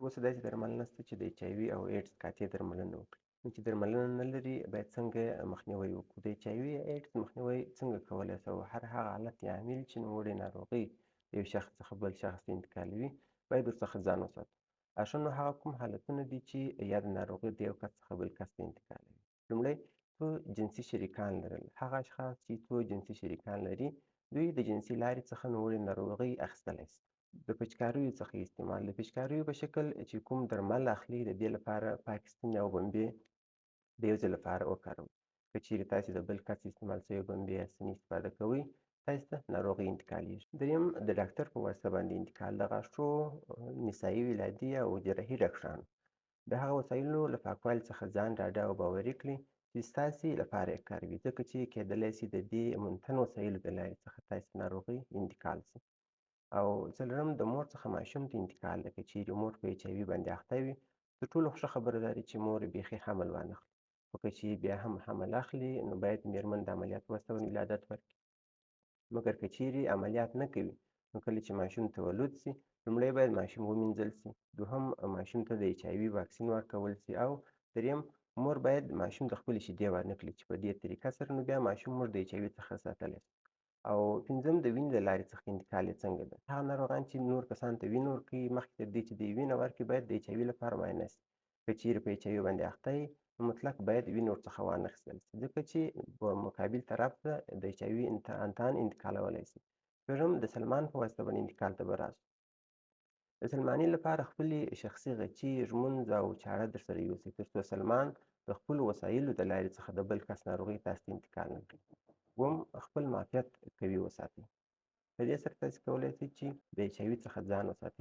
اوسه داسې درمل نشته چې د اچ آی وي او ایډز قاطع درملنه وکړي. نو چې درملنه نه لري، باید څنګه مخنیوی وکړو؟ د اچ آی وي ایډز مخنیوی څنګه کولی شو؟ هر هغه حالت یا عامل چې نوموړې ناروغي د یو شخص څخه بل شخص ته انتقالوي، باید ورڅخه ځان وساتو. ښه، نو هغه کوم حالتونه دي چې یاده ناروغي د یو کس څخه بل کس ته انتقالوي؟ لومړی، څو جنسي شریکان لرل. هغه اشخاص چې څو جنسي شریکان لري، دوی د جنسي لارې څخه نوموړې ناروغي اخیستلی شي. د پچکاریو څخه استعمال، د پچکاریو په شکل چې کوم درمل اخلي، د دې لپاره پاکې ستنې او بمبې د یو ځل لپاره وکاروئ. که چیرې تاسې د بل کس استعمال شوې بمبې یا ستنې استفاده کوئ، تاسې ته ناروغي انتقالیږي. دریم، د ډاکتر په واسطه باندې انتقال. د غاښو، نسایي، ولادي او جراحي ډاکټرانو د هغه وسایلو له پاکوالي څخه ځان ډاډه او باوري کړئ چې ستاسې لپاره یې کاروي، ځکه چې کېدلی شي د دې منتن وسایلو د لارې څخه تاسې ناروغي انتقال شي. او څلورم، د مور څخه ماشوم ته انتقال ده. که چیرې مور په اچ آی وي باندې اخته وي، تر ټولو ښه خبره دا ده چې مور بیخي حمل وانخلي، خو که چیرې بیا هم حمل اخلي، نو باید میرمن د عملیات واسطه باندې ولادت ورکړي. مګر که چیرې عملیات نه کوي، نو کله چې ماشوم تولد شي، لومړی باید ماشوم ومینځل شي، دوهم ماشوم ته د اچ آی وي واکسین ورکول شي، او دریم مور باید ماشوم د خپلې شیدې ورنه کړي، چې په دې طریقه سره نو بیا ماشوم موږ د اچ آی وي څخه ساتلی شو. او پنځم، د وینې له لارې څخه انتقال یې څنګه ده؟ هغه ناروغان چې نور کسان ته وینه ورکوي، مخکې تر دې چې دوی وینه ورکړي، باید د اچ آی وي لپاره معاینه شي. که چیرې په اچ آی وي باندې اخته یې، نو مطلق باید وینه ورڅخه وانه خیستل شي، ځکه چې په مقابل طرف ته د اچ آی وي انتان انتقالولی شي. شپږم، د سلمان په واسطه باندې انتقال ته به راشو. د سلماني لپاره خپلې شخصي غچي، ږمونځ او چاړه در سره یوسئ، تر څو سلمان د خپلو وسایلو د لارې څخه د بل کس ناروغي تاسو ته انتقال نه کړي. اووم، خپل معافیت قوي وساتئ. په دې سره تاسو کولی شئ چې د اچ آی وي څخه ځان وساتئ.